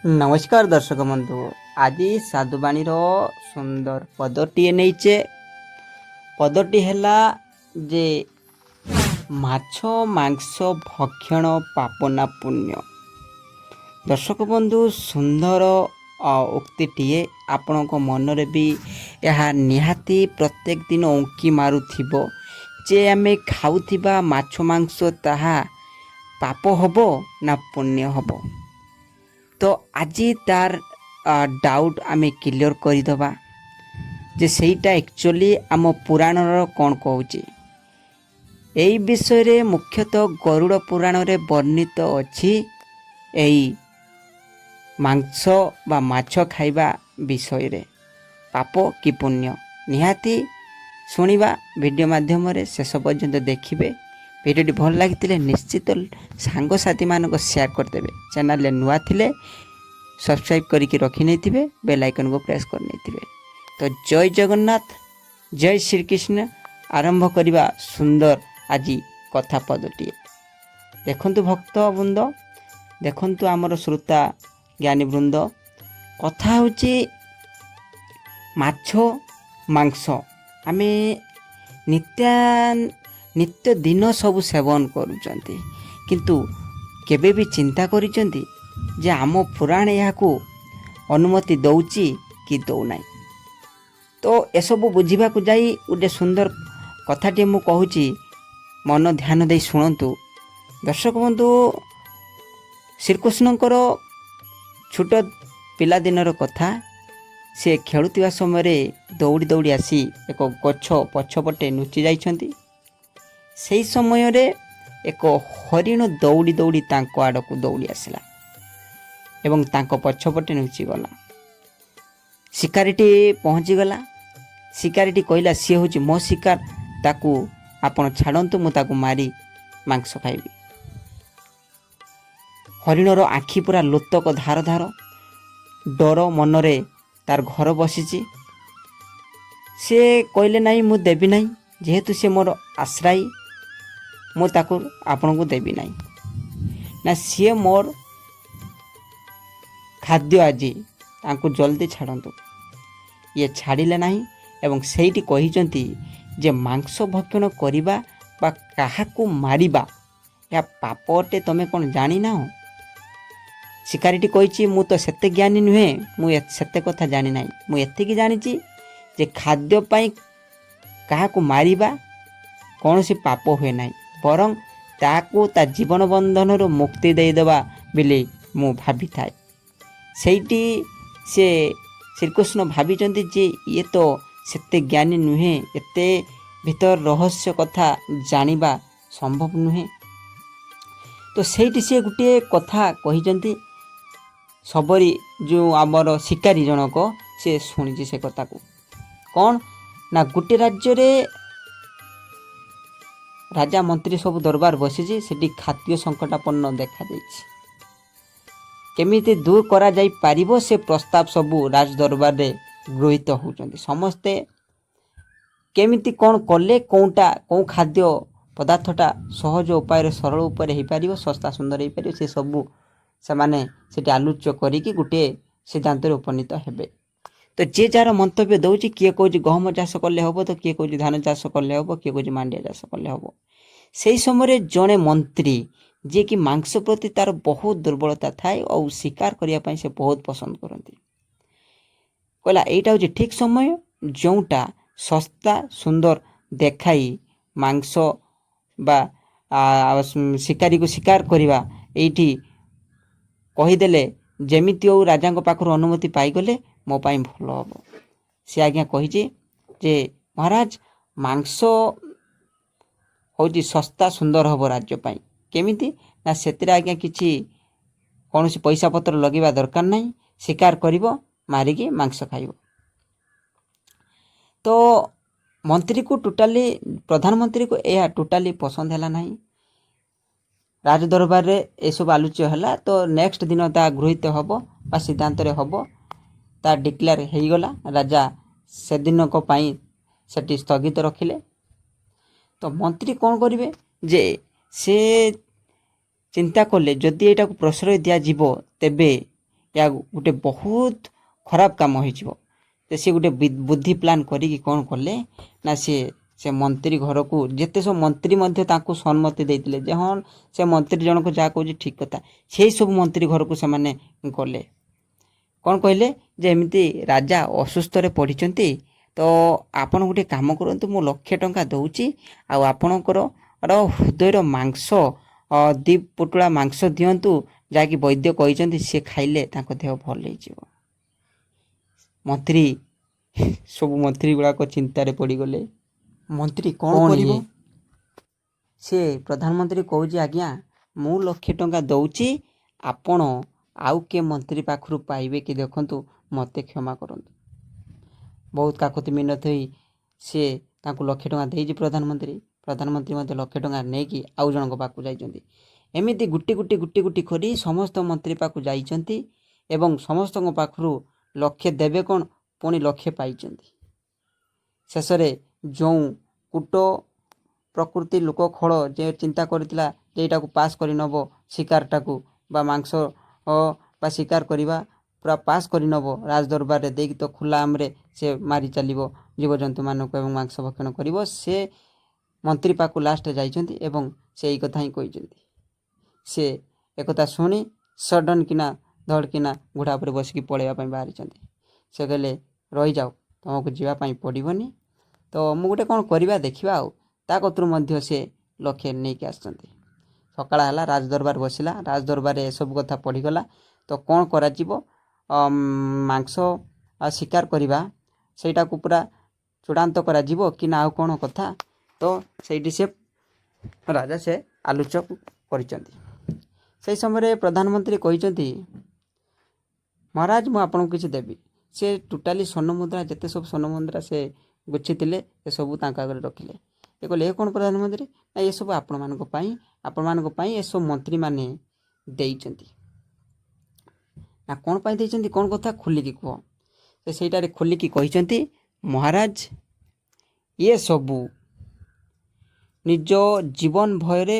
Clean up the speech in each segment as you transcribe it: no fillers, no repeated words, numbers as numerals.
ନମସ୍କାର ଦର୍ଶକ ବନ୍ଧୁ, ଆଜି ସାଧୁବାଣୀର ସୁନ୍ଦର ପଦଟିଏ ନେଇଛେ। ପଦଟି ହେଲା ଯେ ମାଛ ମାଂସ ଭକ୍ଷଣ ପାପ ନା ପୁଣ୍ୟ? ଦର୍ଶକ ବନ୍ଧୁ, ସୁନ୍ଦର ଉକ୍ତିଟିଏ। ଆପଣଙ୍କ ମନରେ ବି ଏହା ନିହାତି ପ୍ରତ୍ୟେକ ଦିନ ଉଙ୍କି ମାରୁଥିବ ଯେ ଆମେ ଖାଉଥିବା ମାଛ ମାଂସ ତାହା ପାପ ହେବ ନା ପୁଣ୍ୟ ହେବ। ତ ଆଜି ତାର ଡାଉଟ୍ ଆମେ କ୍ଲିଅର୍ କରିଦେବା ଯେ ସେଇଟା ଆକ୍ଚୁଆଲି ଆମ ପୁରାଣର କ'ଣ କହୁଛି। ଏଇ ବିଷୟରେ ମୁଖ୍ୟତଃ ଗରୁଡ଼ ପୁରାଣରେ ବର୍ଣ୍ଣିତ ଅଛି, ଏଇ ମାଂସ ବା ମାଛ ଖାଇବା ବିଷୟରେ ପାପ କି ପୁଣ୍ୟ। ନିହାତି ଶୁଣିବା ଭିଡ଼ିଓ ମାଧ୍ୟମରେ, ଶେଷ ପର୍ଯ୍ୟନ୍ତ ଦେଖିବେ। ଭିଡ଼ିଓଟି ଭଲ ଲାଗିଥିଲେ ନିଶ୍ଚିତ ସାଙ୍ଗସାଥିମାନଙ୍କୁ ସେୟାର କରିଦେବେ। ଚ୍ୟାନେଲରେ ନୂଆ ଥିଲେ ସବସ୍କ୍ରାଇବ୍ କରିକି ରଖିନେଇଥିବେ, ବେଲ୍ ଆଇକନ୍କୁ ପ୍ରେସ୍ କରିନେଇଥିବେ। ତ ଜୟ ଜଗନ୍ନାଥ, ଜୟ ଶ୍ରୀକୃଷ୍ଣ। ଆରମ୍ଭ କରିବା ସୁନ୍ଦର ଆଜି କଥା ପଦଟିଏ। ଦେଖନ୍ତୁ ଭକ୍ତ ବୃନ୍ଦ, ଦେଖନ୍ତୁ ଆମର ଶ୍ରୋତା ଜ୍ଞାନୀ ବୃନ୍ଦ, କଥା ହେଉଛି ମାଛ ମାଂସ ଆମେ ନିତ୍ୟ ଦିନ ସବୁ ସେବନ କରୁଛନ୍ତି, କିନ୍ତୁ କେବେ ବି ଚିନ୍ତା କରିଛନ୍ତି ଯେ ଆମ ପୁରାଣ ଏହାକୁ ଅନୁମତି ଦେଉଛି କି ଦେଉନାହିଁ? ତ ଏସବୁ ବୁଝିବାକୁ ଯାଇ ଗୋଟେ ସୁନ୍ଦର କଥାଟିଏ ମୁଁ କହୁଛି, ମନ ଧ୍ୟାନ ଦେଇ ଶୁଣନ୍ତୁ। ଦର୍ଶକ ବନ୍ଧୁ, ଶ୍ରୀକୃଷ୍ଣଙ୍କର ଛୋଟ ପିଲାଦିନର କଥା। ସେ ଖେଳୁଥିବା ସମୟରେ ଦୌଡ଼ି ଦୌଡ଼ି ଆସି ଏକ ଗଛ ପଛପଟେ ଲୁଚି ଯାଇଛନ୍ତି। ସେହି ସମୟରେ ଏକ ହରିଣ ଦୌଡ଼ି ଦୌଡ଼ି ତାଙ୍କ ଆଡ଼କୁ ଦୌଡ଼ି ଆସିଲା ଏବଂ ତାଙ୍କ ପଛପଟେ ଲୁଚିଗଲା। ଶିକାରୀଟି ପହଞ୍ଚିଗଲା। ଶିକାରୀଟି କହିଲା, "ସିଏ ହେଉଛି ମୋ ଶିକାର, ତାକୁ ଆପଣ ଛାଡ଼ନ୍ତୁ, ମୁଁ ତାକୁ ମାରି ମାଂସ ଖାଇବି।" ହରିଣର ଆଖି ପୁରା ଲୋତକ ଧାର ଧାର, ଡର ମନରେ ତାର ଘର ବସିଛି। ସେ କହିଲେ, "ନାହିଁ, ମୁଁ ଦେବି ନାହିଁ। ଯେହେତୁ ସେ ମୋର ଆଶ୍ରାୟୀ, ମୁଁ ତାକୁ ଆପଣଙ୍କୁ ଦେବି ନାହିଁ।" ନା, "ସିଏ ମୋର ଖାଦ୍ୟ ଆଜି, ତାଙ୍କୁ ଜଲ୍ଦି ଛାଡ଼ନ୍ତୁ।" ଇଏ ଛାଡ଼ିଲେ ନାହିଁ ଏବଂ ସେଇଠି କହିଛନ୍ତି ଯେ ମାଂସ ଭକ୍ଷଣ କରିବା ବା କାହାକୁ ମାରିବା ଏହା ପାପ ଅଟେ, ତମେ କ'ଣ ଜାଣିନାହ? ଶିକାରୀଟି କହିଛି, "ମୁଁ ତ ସେତେ ଜ୍ଞାନୀ ନୁହେଁ, ମୁଁ ସେତେ କଥା ଜାଣିନାହିଁ। ମୁଁ ଏତିକି ଜାଣିଛି ଯେ ଖାଦ୍ୟ ପାଇଁ କାହାକୁ ମାରିବା କୌଣସି ପାପ ହୁଏ ନାହିଁ, ବରଂ ତାକୁ ତା ଜୀବନ ବନ୍ଧନରୁ ମୁକ୍ତି ଦେଇଦେବା ବୋଲି ମୁଁ ଭାବିଥାଏ।" ସେଇଠି ସେ ଶ୍ରୀକୃଷ୍ଣ ଭାବିଛନ୍ତି ଯେ ଇଏ ତ ସେତେ ଜ୍ଞାନୀ ନୁହେଁ, ଏତେ ଭିତର ରହସ୍ୟ କଥା ଜାଣିବା ସମ୍ଭବ ନୁହେଁ। ତ ସେଇଠି ସିଏ ଗୋଟିଏ କଥା କହିଛନ୍ତି। ଶବରୀ ଯେଉଁ ଆମର ଶିକାରୀ ଜଣକ, ସେ ଶୁଣିଛି ସେ କଥାକୁ। କ'ଣ ନା ଗୋଟିଏ ରାଜ୍ୟରେ ରାଜା, ମନ୍ତ୍ରୀ ସବୁ ଦରବାର ବସିଛି। ସେଠି ଖାଦ୍ୟ ସଙ୍କଟାପନ୍ନ ଦେଖାଦେଇଛି। କେମିତି ଦୂର କରାଯାଇପାରିବ, ସେ ପ୍ରସ୍ତାବ ସବୁ ରାଜ ଦରବାରରେ ଗୃହୀତ ହେଉଛନ୍ତି ସମସ୍ତେ। କେମିତି କ'ଣ କଲେ, କେଉଁଟା କେଉଁ ଖାଦ୍ୟ ପଦାର୍ଥଟା ସହଜ ଉପାୟରେ, ସରଳ ଉପାୟରେ ହେଇପାରିବ, ଶସ୍ତା ସୁନ୍ଦର ହେଇପାରିବ, ସେ ସବୁ ସେମାନେ ସେଠି ଆଲୋଚ୍ୟ କରିକି ଗୋଟିଏ ସିଦ୍ଧାନ୍ତରେ ଉପନୀତ ହେବେ। ତ ଯିଏ ଯାହାର ମନ୍ତବ୍ୟ ଦେଉଛି। କିଏ କହୁଛି ଗହମ ଚାଷ କଲେ ହେବ, ତ କିଏ କହୁଛି ଧାନ ଚାଷ କଲେ ହେବ, କିଏ କହୁଛି ମାଣ୍ଡିଆ ଚାଷ କଲେ ହେବ। ସେହି ସମୟରେ ଜଣେ ମନ୍ତ୍ରୀ, ଯିଏକି ମାଂସ ପ୍ରତି ତାର ବହୁତ ଦୁର୍ବଳତା ଥାଏ ଆଉ ଶିକାର କରିବା ପାଇଁ ସେ ବହୁତ ପସନ୍ଦ କରନ୍ତି, କହିଲା, "ଏଇଟା ହେଉଛି ଠିକ୍ ସମୟ, ଯେଉଁଟା ଶସ୍ତା ସୁନ୍ଦର ଦେଖାଇ ମାଂସ ବା ଶିକାରୀକୁ ଶିକାର କରିବା। ଏଇଠି କହିଦେଲେ ଯେମିତି ହଉ ରାଜାଙ୍କ ପାଖରୁ ଅନୁମତି ପାଇଗଲେ ମୋ ପାଇଁ ଭଲ ହେବ।" ସେ ଆଜ୍ଞା କହିଛି ଯେ ମହାରାଜ, ମାଂସ ହେଉଛି ଶସ୍ତା ସୁନ୍ଦର ହେବ ରାଜ୍ୟ ପାଇଁ। କେମିତି ନା ସେଥିରେ ଆଜ୍ଞା କିଛି କୌଣସି ପଇସା ପତ୍ର ଲଗେଇବା ଦରକାର ନାହିଁ। ଶିକାର କରିବ, ମାରିକି ମାଂସ ଖାଇବ। ତ ମନ୍ତ୍ରୀକୁ ଟୋଟାଲି, ପ୍ରଧାନମନ୍ତ୍ରୀକୁ ଏହା ଟୋଟାଲି ପସନ୍ଦ ହେଲା ନାହିଁ। ରାଜଦରବାରରେ ଏସବୁ ଆଲୋଚ୍ୟ ହେଲା। ତ ନେକ୍ସଟ ଦିନ ତା ଗୃହୀତ ହେବ ବା ସିଦ୍ଧାନ୍ତରେ ହେବ, ତା ଡିକ୍ଲେୟାର ହେଇଗଲା। ରାଜା ସେଦିନକ ପାଇଁ ସେଠି ସ୍ଥଗିତ ରଖିଲେ। ତ ମନ୍ତ୍ରୀ କ'ଣ କରିବେ ଯେ ସେ ଚିନ୍ତା କଲେ, ଯଦି ଏଇଟାକୁ ପ୍ରଶ୍ରୟ ଦିଆଯିବ ତେବେ ଏହା ଗୋଟେ ବହୁତ ଖରାପ କାମ ହେଇଯିବ। ତ ସେ ଗୋଟେ ବୁଦ୍ଧି ପ୍ଲାନ୍ କରିକି କ'ଣ କଲେ ନା, ସିଏ ସେ ମନ୍ତ୍ରୀ ଘରକୁ, ଯେତେ ସବୁ ମନ୍ତ୍ରୀ ମଧ୍ୟ ତାଙ୍କୁ ସମ୍ମତି ଦେଇଥିଲେ ଯେ ହଁ, ସେ ମନ୍ତ୍ରୀ ଜଣକ ଯାହା କହୁଛି ଠିକ୍ କଥା, ସେଇ ସବୁ ମନ୍ତ୍ରୀ ଘରକୁ ସେମାନେ ଗଲେ। କ'ଣ କହିଲେ ଯେ ଏମିତି ରାଜା ଅସୁସ୍ଥରେ ପଡ଼ିଛନ୍ତି, ତ ଆପଣ ଗୋଟେ କାମ କରନ୍ତୁ, ମୁଁ ଲକ୍ଷେ ଟଙ୍କା ଦେଉଛି ଆଉ ଆପଣଙ୍କର ହୃଦୟର ମାଂସ, 2 ପୁଟୁଳା ମାଂସ ଦିଅନ୍ତୁ, ଯାହାକି ବୈଦ୍ୟ କହିଛନ୍ତି ସେ ଖାଇଲେ ତାଙ୍କ ଦେହ ଭଲ ହେଇଯିବ। ମନ୍ତ୍ରୀ, ସବୁ ମନ୍ତ୍ରୀ ଗୁଡ଼ାକ ଚିନ୍ତାରେ ପଡ଼ିଗଲେ। ମନ୍ତ୍ରୀ କ'ଣ କ'ଣ କରିବ? ଇଏ? ସେ ପ୍ରଧାନମନ୍ତ୍ରୀ କହୁଛି, ଆଜ୍ଞା ମୁଁ ଲକ୍ଷେ ଟଙ୍କା ଦେଉଛି, ଆପଣ ଆଉ କିଏ ମନ୍ତ୍ରୀ ପାଖରୁ ପାଇବେ କି ଦେଖନ୍ତୁ, ମୋତେ କ୍ଷମା କରନ୍ତୁ। ବହୁତ କାକୁତି ମିନତି ହୋଇ ସିଏ ତାଙ୍କୁ ଲକ୍ଷେ ଟଙ୍କା ଦେଇଛି ପ୍ରଧାନମନ୍ତ୍ରୀ। ପ୍ରଧାନମନ୍ତ୍ରୀ ମଧ୍ୟ ଲକ୍ଷେ ଟଙ୍କା ନେଇକି ଆଉ ଜଣଙ୍କ ପାଖକୁ ଯାଇଛନ୍ତି। ଏମିତି ଗୁଟି ଗୁଟି ଗୁଟି ଗୁଟି କରି ସମସ୍ତ ମନ୍ତ୍ରୀ ପାଖକୁ ଯାଇଛନ୍ତି ଏବଂ ସମସ୍ତଙ୍କ ପାଖରୁ ଲକ୍ଷେ ଦେବେ କ'ଣ, ପୁଣି ଲକ୍ଷେ ପାଇଛନ୍ତି। ଶେଷରେ ଯେଉଁ କୂଟ ପ୍ରକୃତି ଲୋକ ଖଳ ଯେ ଚିନ୍ତା କରିଥିଲା ଯେ ଏଇଟାକୁ ପାସ୍ କରି ନେବ ଶିକାରଟାକୁ ବା ମାଂସ ବା ଶିକାର କରିବା ପୁରା ପାସ୍ କରି ନେବ ରାଜଦରବାରରେ ଦେଇକି, ତ ଖୋଲା ଆମରେ ସେ ମାରି ଚାଲିବ ଜୀବଜନ୍ତୁମାନଙ୍କୁ ଏବଂ ମାଂସ ଭକ୍ଷଣ କରିବ, ସେ ମନ୍ତ୍ରୀ ପାଖକୁ ଲାଷ୍ଟରେ ଯାଇଛନ୍ତି ଏବଂ ସେ ଏଇ କଥା ହିଁ କହିଛନ୍ତି। ସେ ଏକଥା ଶୁଣି ସଡନ୍ କିନା ଧଡ଼କିନା ଘୋଡ଼ା ଉପରେ ବସିକି ପଳେଇବା ପାଇଁ ବାହାରିଛନ୍ତି। ସେ କହିଲେ, ରହିଯାଅ, ତୁମକୁ ଯିବା ପାଇଁ ପଡ଼ିବନି, ତ ମୁଁ ଗୋଟେ କ'ଣ କରିବା ଦେଖିବା। ଆଉ ତା କତରୁ ମଧ୍ୟ ସେ ଲକ୍ଷେ ନେଇକି ଆସିଛନ୍ତି। ସକାଳ ହେଲା, ରାଜଦରବାର ବସିଲା। ରାଜଦରବାରରେ ଏସବୁ କଥା ପଡ଼ିଗଲା। ତ କ'ଣ କରାଯିବ? ମାଂସ ଶିକାର କରିବା ସେଇଟାକୁ ପୁରା ଚୂଡ଼ାନ୍ତ କରାଯିବ କି ନା ଆଉ କ'ଣ କଥା? ତ ସେଇଠି ସେ ରାଜା ସେ ଆଲୋଚକ କରିଛନ୍ତି। ସେହି ସମୟରେ ପ୍ରଧାନମନ୍ତ୍ରୀ କହିଛନ୍ତି, ମହାରାଜ, ମୁଁ ଆପଣଙ୍କୁ କିଛି ଦେବି। ସେ ଟୋଟାଲି ସ୍ୱର୍ଣ୍ଣ ମୁଦ୍ରା, ଯେତେ ସବୁ ସ୍ୱର୍ଣ୍ଣ ମୁଦ୍ରା ସେ ଗୁଛିଥିଲେ, ଏସବୁ ତାଙ୍କ ଆଗରେ ରଖିଲେ। ଏ କହିଲେ, ଏ କ'ଣ ପ୍ରଧାନମନ୍ତ୍ରୀ? ନା, ଏସବୁ ଆପଣମାନଙ୍କ ପାଇଁ, ଆପଣମାନଙ୍କ ପାଇଁ ଏସବୁ ମନ୍ତ୍ରୀମାନେ ଦେଇଛନ୍ତି। ନା, କ'ଣ ପାଇଁ ଦେଇଛନ୍ତି, କ'ଣ କଥା ଖୋଲିକି କୁହ। ସେ ସେଇଟାରେ ଖୋଲିକି କହିଛନ୍ତି, ମହାରାଜ, ଇଏ ସବୁ ନିଜ ଜୀବନ ଭୟରେ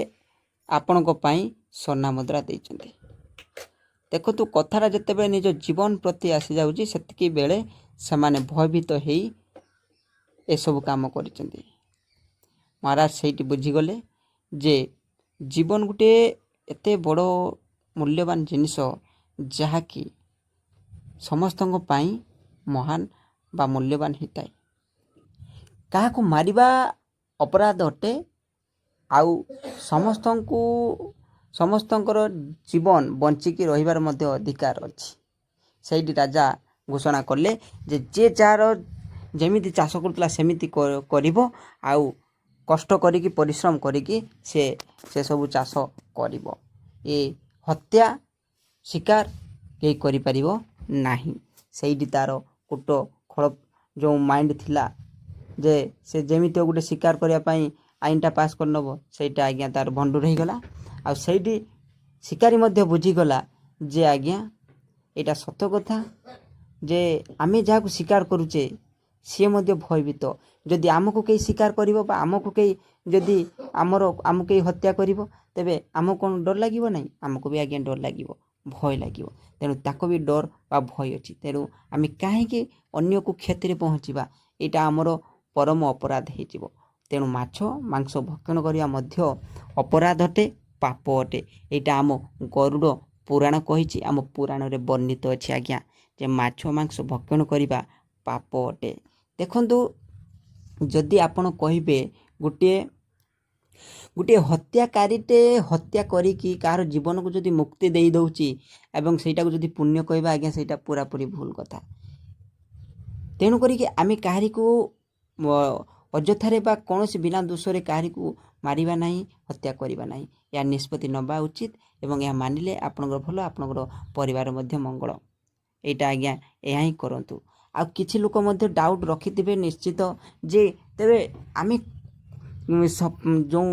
ଆପଣଙ୍କ ପାଇଁ ସ୍ୱର୍ଣ୍ଣ ମୁଦ୍ରା ଦେଇଛନ୍ତି। ଦେଖନ୍ତୁ, କଥାଟା ଯେତେବେଳେ ନିଜ ଜୀବନ ପ୍ରତି ଆସିଯାଉଛି, ସେତିକି ବେଳେ ସେମାନେ ଭୟଭୀତ ହେଇ ଏସବୁ କାମ କରିଛନ୍ତି। ମହାରାଜ ସେଇଠି ବୁଝିଗଲେ ଯେ ଜୀବନ ଗୋଟିଏ ଏତେ ବଡ଼ ମୂଲ୍ୟବାନ ଜିନିଷ, ଯାହାକି ସମସ୍ତଙ୍କ ପାଇଁ ମହାନ ବା ମୂଲ୍ୟବାନ ହେଇଥାଏ। କାହାକୁ ମାରିବା ଅପରାଧ ଅଟେ ଆଉ ସମସ୍ତଙ୍କୁ ସମସ୍ତଙ୍କର ଜୀବନ ବଞ୍ଚିକି ରହିବାର ମଧ୍ୟ ଅଧିକାର ଅଛି। ସେଇଠି ରାଜା ଘୋଷଣା କଲେ ଯେ ଯିଏ ଯାହାର ଯେମିତି ଚାଷ କରୁଥିଲା ସେମିତି କରିବ ଆଉ କଷ୍ଟ କରିକି, ପରିଶ୍ରମ କରିକି ସେ ସେସବୁ ଚାଷ କରିବ। ଏ ହତ୍ୟା ଶିକାର କେହି କରିପାରିବ ନାହିଁ। ସେଇଠି ତା'ର କୂଟ ଖଳ ଯେଉଁ ମାଇଣ୍ଡ ଥିଲା ଯେ ସେ ଯେମିତି ଗୋଟେ ଶିକାର କରିବା ପାଇଁ ଆଇନଟା ପାସ୍ କରିନେବ, ସେଇଟା ଆଜ୍ଞା ତା'ର ଭଣ୍ଡୁର ହେଇଗଲା। ଆଉ ସେଇଠି ଶିକାରୀ ମଧ୍ୟ ବୁଝିଗଲା ଯେ ଆଜ୍ଞା ଏଇଟା ସତ କଥା ଯେ ଆମେ ଯାହାକୁ ଶିକାର କରୁଛେ ସିଏ ମଧ୍ୟ ଭୟଭୀତ। ଯଦି ଆମକୁ କେହି ଶିକାର କରିବ ବା ଆମକୁ କେହି ଯଦି ଆମର ଆମକୁ କେହି ହତ୍ୟା କରିବ, ତେବେ ଆମକୁ କ'ଣ ଡର ଲାଗିବ ନାହିଁ? ଆମକୁ ବି ଆଜ୍ଞା ଡର ଲାଗିବ, ଭୟ ଲାଗିବ। ତେଣୁ ତାକୁ ବି ଡର ବା ଭୟ ଅଛି। ତେଣୁ ଆମେ କାହିଁକି ଅନ୍ୟକୁ କ୍ଷତିରେ ପହଞ୍ଚିବା? ଏଇଟା ଆମର ପରମ ଅପରାଧ ହେଇଯିବ। ତେଣୁ ମାଛ ମାଂସ ଭକ୍ଷଣ କରିବା ମଧ୍ୟ ଅପରାଧ ଅଟେ, ପାପ ଅଟେ। ଏଇଟା ଆମ ଗରୁଡ଼ ପୁରାଣ କହିଛି, ଆମ ପୁରାଣରେ ବର୍ଣ୍ଣିତ ଅଛି ଆଜ୍ଞା ଯେ ମାଛ ମାଂସ ଭକ୍ଷଣ କରିବା ପାପ ଅଟେ। ଦେଖନ୍ତୁ, ଯଦି ଆପଣ କହିବେ ଗୋଟିଏ ଗୋଟିଏ ହତ୍ୟାକାରୀଟେ ହତ୍ୟା କରିକି କାହାର ଜୀବନକୁ ଯଦି ମୁକ୍ତି ଦେଇ ଦେଉଛି ଏବଂ ସେଇଟାକୁ ଯଦି ପୁଣ୍ୟ କହିବା, ଆଜ୍ଞା ସେଇଟା ପୁରାପୁରି ଭୁଲ କଥା। ତେଣୁ କରିକି ଆମେ କାହାରିକୁ ଅଯଥାରେ ବା କୌଣସି ବିନା ଦୋଷରେ କାହାରିକୁ ମାରିବା ନାହିଁ, ହତ୍ୟା କରିବା ନାହିଁ, ଏହା ନିଷ୍ପତ୍ତି ନେବା ଉଚିତ ଏବଂ ଏହା ମାନିଲେ ଆପଣଙ୍କର ଭଲ, ଆପଣଙ୍କର ପରିବାର ମଧ୍ୟ ମଙ୍ଗଳ। ଏଇଟା ଆଜ୍ଞା ଏହା ହିଁ କରନ୍ତୁ। ଆଉ କିଛି ଲୋକ ମଧ୍ୟ ଡାଉଟ୍ ରଖିଥିବେ ନିଶ୍ଚିତ ଯେ ତେବେ ଆମେ ଯେଉଁ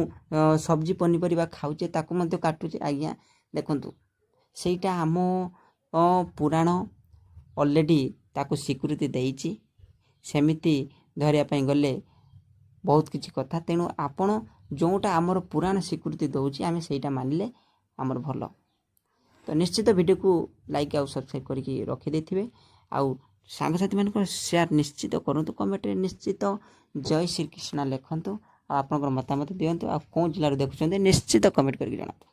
ସବଜି ପନିପରିବା ଖାଉଛେ, ତାକୁ ମଧ୍ୟ କାଟୁଛେ। ଆଜ୍ଞା ଦେଖନ୍ତୁ, ସେଇଟା ଆମ ପୁରାଣ ଅଲରେଡ଼ି ତାକୁ ସ୍ୱୀକୃତି ଦେଇଛି। ସେମିତି ଧରିବା ପାଇଁ ଗଲେ ବହୁତ କିଛି କଥା। ତେଣୁ ଆପଣ ଯେଉଁଟା ଆମର ପୁରାଣ ସ୍ୱୀକୃତି ଦେଉଛି, ଆମେ ସେଇଟା ମାନିଲେ ଆମର ଭଲ। ତ ନିଶ୍ଚିତ ଭିଡ଼ିଓକୁ ଲାଇକ୍ ଆଉ ସବସ୍କ୍ରାଇବ୍ କରିକି ରଖିଦେଇଥିବେ ଆଉ ସାଙ୍ଗସାଥିମାନଙ୍କର ସେୟାର ନିଶ୍ଚିତ କରନ୍ତୁ। କମେଣ୍ଟରେ ନିଶ୍ଚିତ ଜୟ ଶ୍ରୀକୃଷ୍ଣ ଲେଖନ୍ତୁ ଆଉ ଆପଣଙ୍କର ମତାମତ ଦିଅନ୍ତୁ। ଆଉ କେଉଁ ଜିଲ୍ଲାରୁ ଦେଖୁଛନ୍ତି, ନିଶ୍ଚିତ କମେଣ୍ଟ କରିକି ଜଣାନ୍ତୁ।